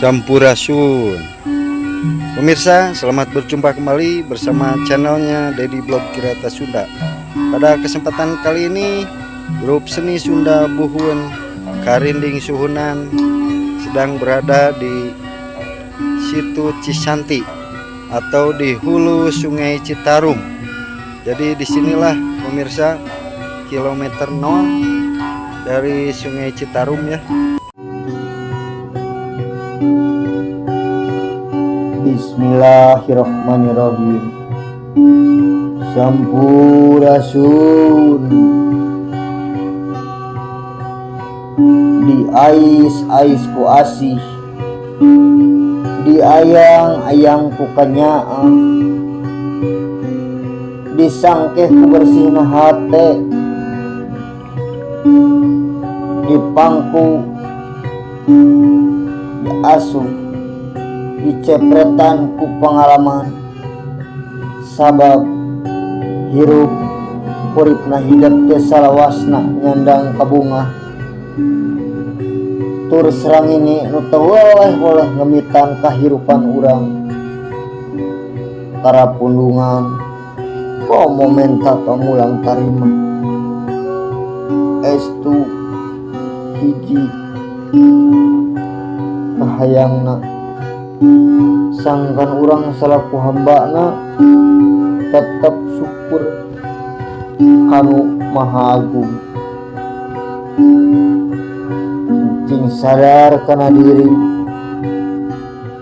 Sampurasun. Pemirsa, selamat berjumpa kembali bersama channelnya Dedi Blog Kirata Sunda. Pada kesempatan kali ini, grup seni Sunda Buhun Karinding Suhunan sedang berada di Situ Cisanti atau di hulu Sungai Citarum. Jadi disinilah pemirsa kilometer 0 dari Sungai Citarum ya. Bismillahirrahmanirrahim. Sampurasun. Diais-ais ku asih, diayang-ayang ku kanyaah, disangkeh ku bersihna hate, dipangku, diasup, dicepretan ku pengalaman, sabab hirup huripna hidep teh salawasna nyandang kabungah tur srangenge nu teu weleh-weleh ngemitan kahirupan urang karapundungan komo menta pamulang tarima estu hiji kahayangna sangkan urang salaku hambana tetep syukur kanu Maha Agung cing sadar kana diri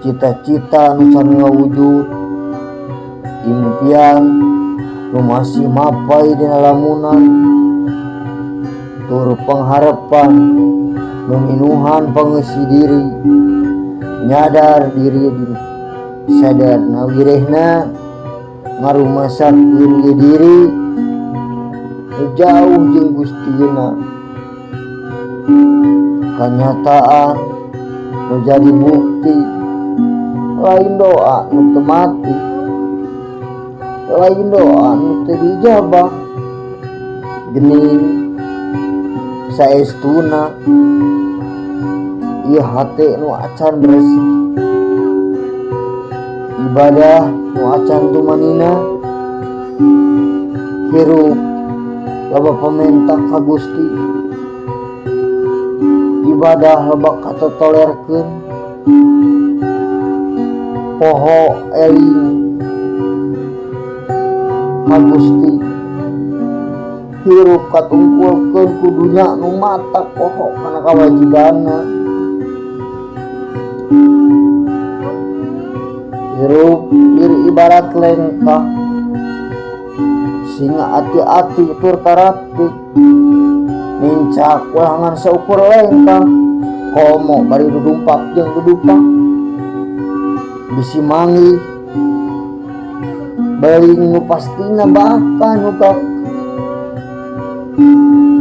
cita-cita nu can ngawujud impian nu masih mapai dina lamunan tur pangharepan nu minuhan pangeusi diri nyadar diri sadarna wirehna ngarumasakeun diri jauh jeung Gustina kanyataan nu jadi bukti lain doa nu teu mati lain doa nu teu dijabah geuning saestuna ieu hate nu acan bersih ibadah nu acan tumanina hirup loba pamenta ka Gusti ibadah loba katotolerkeun poho eling ka Gusti hirup katungkulkeun ku dunya nu matak poho kana kawajibanna hirup diri ibarat lengkah singa ati-ati tur tarapti nincak ulangan seukur lengkah komo bari dudumpak jeung dudupak bisi manggih beling nu pastina bahkan nyukak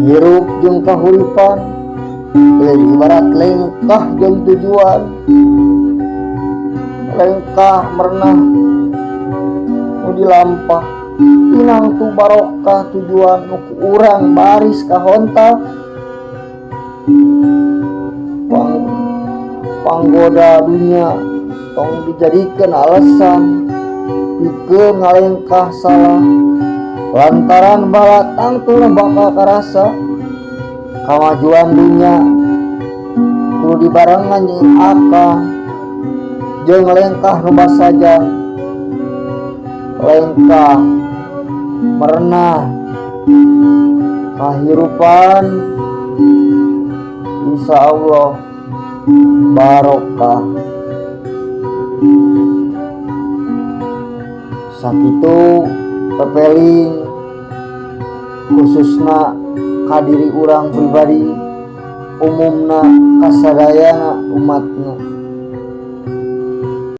hirup jeung kahuripan ibarat lengkah jeung tujuan lengkah merenah nu dilampah pinang tu barokah tujuan nu ku urang baris kahontal panggoda dunya tong dijadikeun alasan pikeun ngalengkah salah lantaran balatang tuna bakal karasa kamajuan dunya kudu dibarengan jeung akal jeung lengkah nu basaja lengkah merenah kahirupan insya Allah barokah. Sakitu pepeling khususna ka diri urang pribadi umumna kasadayana umatna.